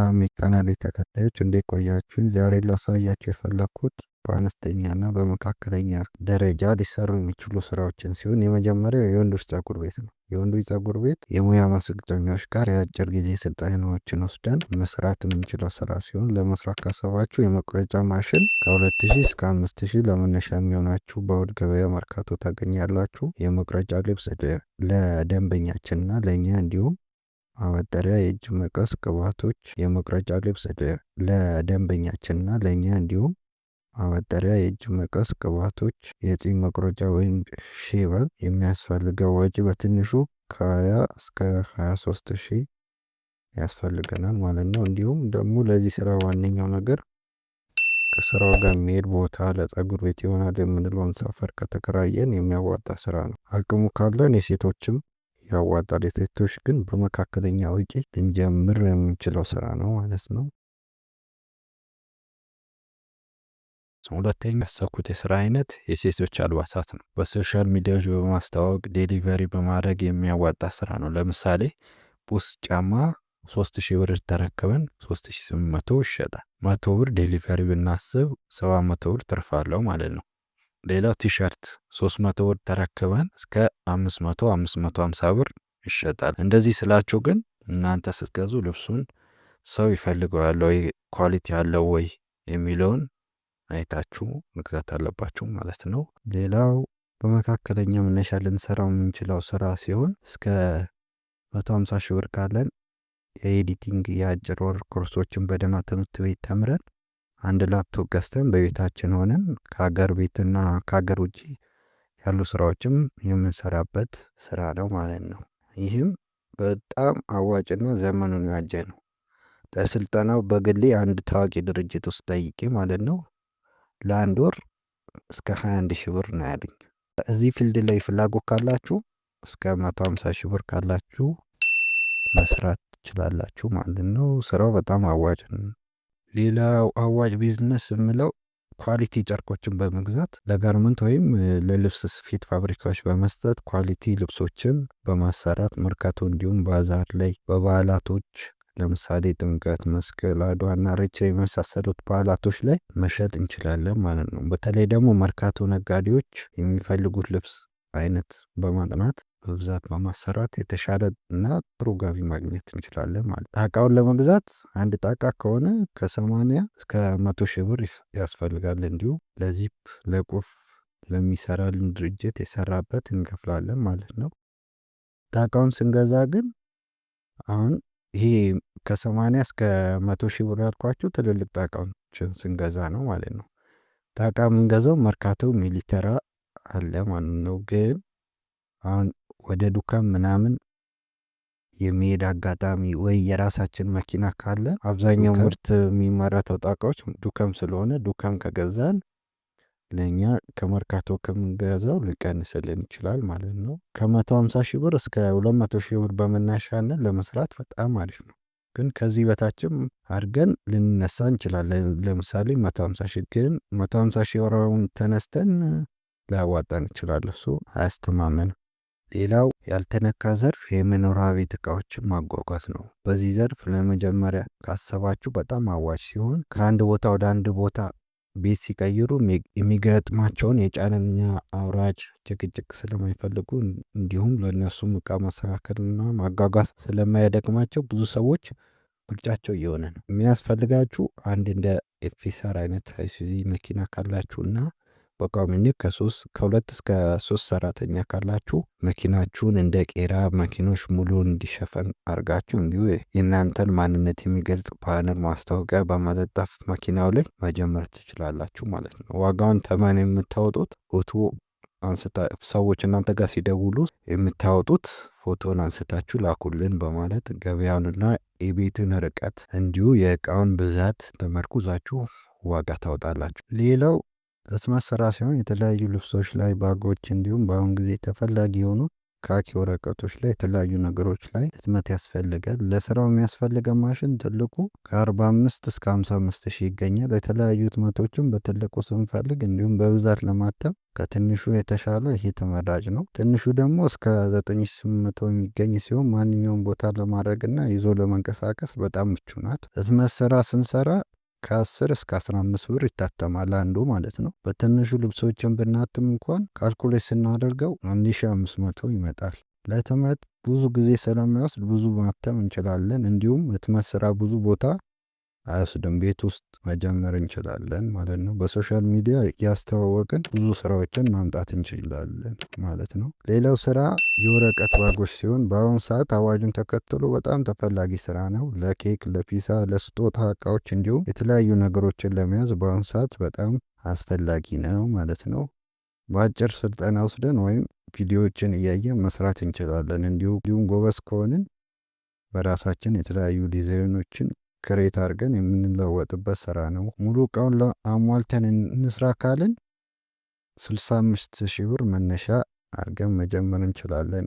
ሰላም የቻናሌ ተከታዮች፣ እንዴት ቆያችሁ? ዛሬ ላሳያችሁ የፈለኩት በአነስተኛ እና በመካከለኛ ደረጃ ሊሰሩ የሚችሉ ስራዎችን ሲሆን የመጀመሪያው የወንዶች ፀጉር ቤት ነው። የወንዶች ፀጉር ቤት የሙያ ማሰልጠኛዎች ጋር የአጭር ጊዜ ስልጠናዎችን ወስደን መስራት የምንችለው ስራ ሲሆን፣ ለመስራት ካሰባችሁ የመቁረጫ ማሽን ከ2000 እስከ 5000 ለመነሻ የሚሆናችሁ በእሁድ ገበያ መርካቶ ታገኛላችሁ። የመቁረጫ ልብስ ለደንበኛችንና ለእኛ፣ እንዲሁም ማበጠሪያ፣ የእጅ መቀስ፣ ቅባቶች፣ የመቁረጫ ልብስ ለደንበኛችንና ለእኛ፣ እንዲሁም ማበጠሪያ፣ የእጅ መቀስ፣ ቅባቶች፣ የፂም መቁረጫ ወይም shaver። የሚያስፈልገው ወጪ በትንሹ ከ20 እስከ 23 ሺህ ያስፈልገናል ማለት ነው። እንዲሁም ደግሞ ለዚህ ስራ ዋነኛው ነገር ከስራው ጋር የሚሄድ ቦታ፣ ለፀጉር ቤት ይሆናል የምንለውን ሰፈር ከተከራየን የሚያዋጣ ስራ ነው። አቅሙ ካለን የሴቶችም ያዋጣል። የሴቶች ግን በመካከለኛ ወጪ ልንጀምር የምንችለው ስራ ነው ማለት ነው። ሁለተኛ ያሰብኩት የስራ አይነት የሴቶች አልባሳት ነው። በ social media ዎች በማስተዋወቅ delivery በማድረግ የሚያዋጣ ስራ ነው። ለምሳሌ ቡትስ ጫማ 3000 ብር ተረክበን 3800 ይሸጣል። 100 ብር delivery ብናስብ 700 ብር ትርፍ አለው ማለት ነው። ሌላው ቲሸርት 300 ብር ተረክበን እስከ 500፣ 550 ብር ይሸጣል። እንደዚህ ስላችሁ ግን እናንተ ስትገዙ ልብሱን ሰው ይፈልገዋል ወይ፣ quality አለው ወይ የሚለውን አይታችሁ መግዛት አለባችሁ ማለት ነው። ሌላው በመካከለኛ መነሻ ልንሰራው የምንችለው ስራ ሲሆን፣ እስከ 150 ሺህ ብር ካለን የ editing የአጭር ወር ኮርሶችን በደህና ትምህርት ቤት ተምረን፣ አንድ ላፕቶፕ ገዝተን፣ በቤታችን ሆነን ከሀገር ቤትና ከሀገር ውጭ ያሉ ስራዎችም የምንሰራበት ስራ ነው ማለት ነው። ይህም በጣም አዋጭና ዘመኑን የዋጀ ነው። ለስልጠናው በግሌ አንድ ታዋቂ ድርጅት ውስጥ ጠይቄ ማለት ነው፣ ለአንድ ወር እስከ 21 ሺህ ብር ነው ያሉኝ። እዚህ field ላይ ፍላጎት ካላችሁ እስከ 150 ሺህ ብር ካላችሁ መስራት ትችላላችሁ ማለት ነው። ስራው በጣም አዋጭ ነው። ሌላው አዋጭ ቢዝነስ የምለው quality ጨርቆችን በመግዛት ለ garment ወይም ለልብስ ስፌት ፋብሪካዎች በመስጠት quality ልብሶችን በማሰራት መርካቶ እንዲሁም ባዛር ላይ በበዓላቶች፣ ለምሳሌ ጥምቀት፣ መስቀል፣ አድዋና ኢሬቻ የመሳሰሉት በዓላቶች ላይ መሸጥ እንችላለን ማለት ነው። በተለይ ደግሞ መርካቶ ነጋዴዎች የሚፈልጉት ልብስ አይነት በማጥናት በብዛት በማሰራት የተሻለ እና ጥሩ ገቢ ማግኘት እንችላለን ማለት ነው። ጣቃውን ለመግዛት አንድ ጣቃ ከሆነ ከ80 እስከ 100 ሺህ ብር ያስፈልጋል። እንዲሁ ለዚፕ፣ ለቁልፍ ለሚሰራልን ድርጅት የሰራበት እንከፍላለን ማለት ነው። ጣቃውን ስንገዛ ግን አሁን ይሄ ከ80 እስከ 100 ሺህ ብር ያልኳችሁ ትልልቅ ጣቃዎችን ስንገዛ ነው ማለት ነው። ጣቃ የምንገዛው መርካቶ ሚሊተራ አለ ማለት ነው። ግን አሁን ወደ ዱከም ምናምን የሚሄድ አጋጣሚ ወይ የራሳችን መኪና ካለ፣ አብዛኛው ምርት የሚመረተው ጣቃዎች ዱከም ስለሆነ፣ ዱከም ከገዛን ለእኛ ከመርካቶ ከምንገዛው ሊቀንስልን ይችላል ማለት ነው። ከ150 ሺህ ብር እስከ 200 ሺህ ብር በመነሻነት ለመስራት በጣም አሪፍ ነው። ግን ከዚህ በታችም አድርገን ልንነሳ እንችላለን። ለምሳሌ 150 ሺህ፣ ግን 150 ሺህ ብሩን ተነስተን ላያዋጣን ይችላል። እሱ አያስተማመንም። ሌላው ያልተነካ ዘርፍ የመኖሪያ ቤት እቃዎችን ማጓጓዝ ነው። በዚህ ዘርፍ ለመጀመሪያ ካሰባችሁ በጣም አዋጭ ሲሆን፣ ከአንድ ቦታ ወደ አንድ ቦታ ቤት ሲቀይሩ የሚገጥማቸውን የጫነኛ አውራጅ ጭቅጭቅ ስለማይፈልጉ፣ እንዲሁም ለእነሱም እቃ ማስተካከልና ማጓጓዝ ስለማያደክማቸው ብዙ ሰዎች ምርጫቸው እየሆነ ነው። የሚያስፈልጋችሁ አንድ እንደ FSR አይነት አይሱዚ መኪና ካላችሁና በቋሚነት ከሶስት ከሁለት እስከ ሶስት ሰራተኛ ካላችሁ፣ መኪናችሁን እንደ ቄራ መኪኖች ሙሉ እንዲሸፈን አድርጋችሁ፣ እንዲሁ የእናንተን ማንነት የሚገልጽ banner ማስታወቂያ በመለጠፍ መኪናው ላይ መጀመር ትችላላችሁ ማለት ነው። ዋጋውን ተመን የምታወጡት ፎቶ አንስታ ሰዎች እናንተ ጋር ሲደውሉ የምታወጡት ፎቶን አንስታችሁ ላኩልን በማለት ገበያውንና የቤቱን ርቀት እንዲሁ የእቃውን ብዛት ተመርኩዛችሁ ዋጋ ታወጣላችሁ። ሌላው ህትመት ስራ ሲሆን፣ የተለያዩ ልብሶች ላይ bag ኦች እንዲሁም በአሁን ጊዜ ተፈላጊ የሆኑ ካኪ ወረቀቶች ላይ፣ የተለያዩ ነገሮች ላይ ህትመት ያስፈልጋል። ለስራው የሚያስፈልገን ማሽን ትልቁ ከ45 እስከ 55 ሺህ ይገኛል። የተለያዩ ህትመቶችን በትልቁ ስንፈልግ እንዲሁም በብዛት ለማተም ከትንሹ የተሻለ ይሄ ተመራጭ ነው። ትንሹ ደግሞ እስከ 9800 የሚገኝ ሲሆን ማንኛውም ቦታ ለማድረግና ይዞ ለመንቀሳቀስ በጣም ምቹ ናት። ህትመት ስራ ስንሰራ ከ10 እስከ 15 ብር ይታተማል አንዱ ማለት ነው። በትንሹ ልብሶችን ብናትም እንኳን calculate ስናደርገው 1500 ይመጣል። ለህትመት ብዙ ጊዜ ስለማይወስድ ብዙ ማተም እንችላለን። እንዲሁም ህትመት ስራ ብዙ ቦታ አይወስድም፣ ቤት ውስጥ መጀመር እንችላለን ማለት ነው። በ social media እያስተዋወቅን ብዙ ስራዎችን ማምጣት እንችላለን ማለት ነው። ሌላው ስራ የወረቀት bag ኦች ሲሆን በአሁኑ ሰዓት አዋጁን ተከትሎ በጣም ተፈላጊ ስራ ነው። ለኬክ፣ ለፒዛ፣ ለስጦታ እቃዎች እንዲሁም የተለያዩ ነገሮችን ለመያዝ በአሁኑ ሰዓት በጣም አስፈላጊ ነው ማለት ነው። በአጭር ስልጠና ወስደን ወይም ቪዲዮዎችን እያየን መስራት እንችላለን። እንዲሁም ጎበዝ ከሆንን በራሳችን የተለያዩ ዲዛይኖችን create አድርገን የምንለወጥበት ስራ ነው። ሙሉ እቃውን አሟልተን እንስራ ካልን 65 ሺህ ብር መነሻ አድርገን መጀመር እንችላለን።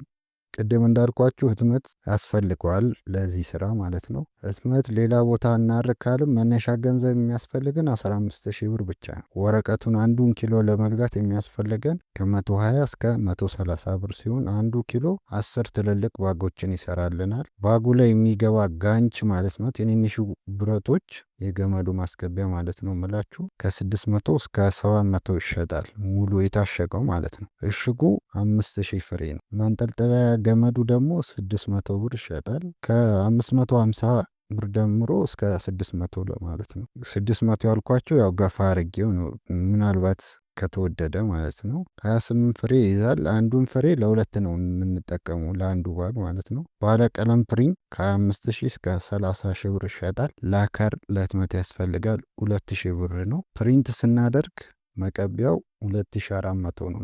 ቅድም እንዳልኳችሁ ህትመት ያስፈልገዋል ለዚህ ስራ ማለት ነው። ህትመት ሌላ ቦታ እናድርግ ካልን መነሻ ገንዘብ የሚያስፈልገን 15 ሺህ ብር ብቻ ነው። ወረቀቱን አንዱን ኪሎ ለመግዛት የሚያስፈልገን ከ120 እስከ 130 ብር ሲሆን አንዱ ኪሎ 10 ትልልቅ bag ኦችን ይሰራልናል። bag ኡ ላይ የሚገባ ጋንች ማለት ነው፣ ትንንሹ ብረቶች የገመዱ ማስገቢያ ማለት ነው ምላችሁ፣ ከ600 እስከ 700 ይሸጣል። ሙሉ የታሸገው ማለት ነው። እሽጉ 5000 ፍሬ ነው። ማንጠልጠያ ገመዱ ደግሞ 600 ብር ይሸጣል። ከ550 ብር ደምሮ እስከ 600 ለማለት ነው። 600 ያልኳቸው ያው ገፋ አርጌው ነው፣ ምናልባት ከተወደደ ማለት ነው። 28 ፍሬ ይይዛል። አንዱን ፍሬ ለሁለት ነው የምንጠቀመው ለአንዱ bag ማለት ነው። ባለ ቀለም print ከ25 ሺህ እስከ 30 ሺህ ብር ይሸጣል። lacquer ለህትመት ያስፈልጋል፣ 2000 ብር ነው። Print ስናደርግ መቀቢያው 2400 ነው።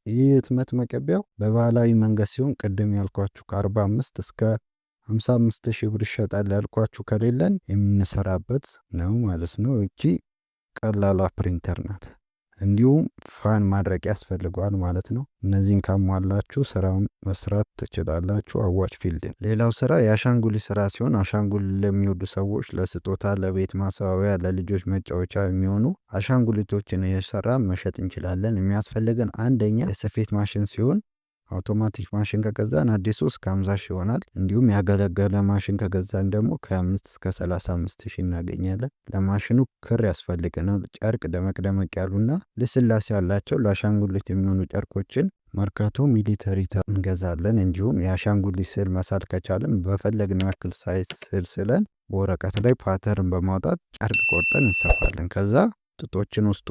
ይህ ህትመት መቀቢያው በባህላዊ መንገድ ሲሆን ቅድም ያልኳችሁ ከ45 እስከ 55 ሺህ ብር ይሸጣል ያልኳችሁ ከሌለን የምንሰራበት ነው ማለት ነው። እቺ ቀላሏ ፕሪንተር ናት። እንዲሁም fan ማድረቂያ ያስፈልገዋል ማለት ነው። እነዚህን ካሟላችሁ ስራውን መስራት ትችላላችሁ። አዋጭ field። ሌላው ስራ የአሻንጉሊት ስራ ሲሆን አሻንጉሊት ለሚወዱ ሰዎች ለስጦታ፣ ለቤት ማስዋቢያ፣ ለልጆች መጫወቻ የሚሆኑ አሻንጉሊቶችን እየሰራ መሸጥ እንችላለን። የሚያስፈልገን አንደኛ የስፌት ማሽን ሲሆን አውቶማቲክ ማሽን ከገዛን አዲሱ እስከ 50 ሺህ ይሆናል። እንዲሁም ያገለገለ ማሽን ከገዛን ደግሞ ከ5 እስከ 35 ሺህ እናገኛለን። ለማሽኑ ክር ያስፈልገናል። ጨርቅ ደመቅ ደመቅ ያሉና ልስላሴ ያላቸው ለአሻንጉሊት የሚሆኑ ጨርቆችን መርካቶ ሚሊተሪ እንገዛለን። እንዲሁም የአሻንጉሊት ስዕል መሳል ከቻልን በፈለግነው ያክል size ስዕል ስለን በወረቀት ላይ pattern በማውጣት ጨርቅ ቆርጠን እንሰፋለን። ከዛ ጥጦችን ውስጡ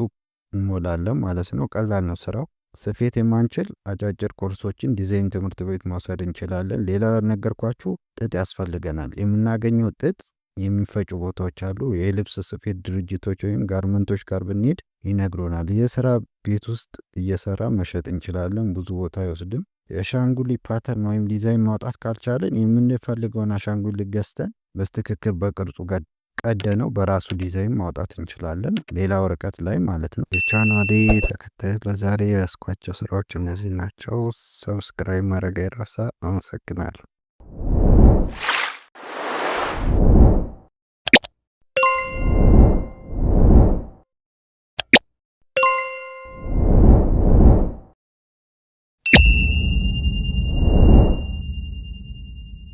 እንሞላለን ማለት ነው። ቀላል ነው ስራው። ስፌት የማንችል አጫጭር ኮርሶችን ዲዛይን ትምህርት ቤት መውሰድ እንችላለን። ሌላ ነገርኳችሁ ጥጥ ያስፈልገናል። የምናገኘው ጥጥ የሚፈጩ ቦታዎች አሉ። የልብስ ስፌት ድርጅቶች ወይም garment ኦች ጋር ብንሄድ ይነግሩናል። የስራ ቤት ውስጥ እየሰራ መሸጥ እንችላለን። ብዙ ቦታ አይወስድም። የአሻንጉሊት pattern ወይም ዲዛይን ማውጣት ካልቻለን የምንፈልገውን አሻንጉሊት ገዝተን በትክክል በቅርጹ ጋር ቀደነው በራሱ ዲዛይን ማውጣት እንችላለን። ሌላ ወረቀት ላይ ማለት ነው። የቻናሌ ተከታዮች ለዛሬ ያስኳቸው ስራዎች እነዚህ ናቸው። Subscribe ማድረግ አይረሳ። አመሰግናለሁ።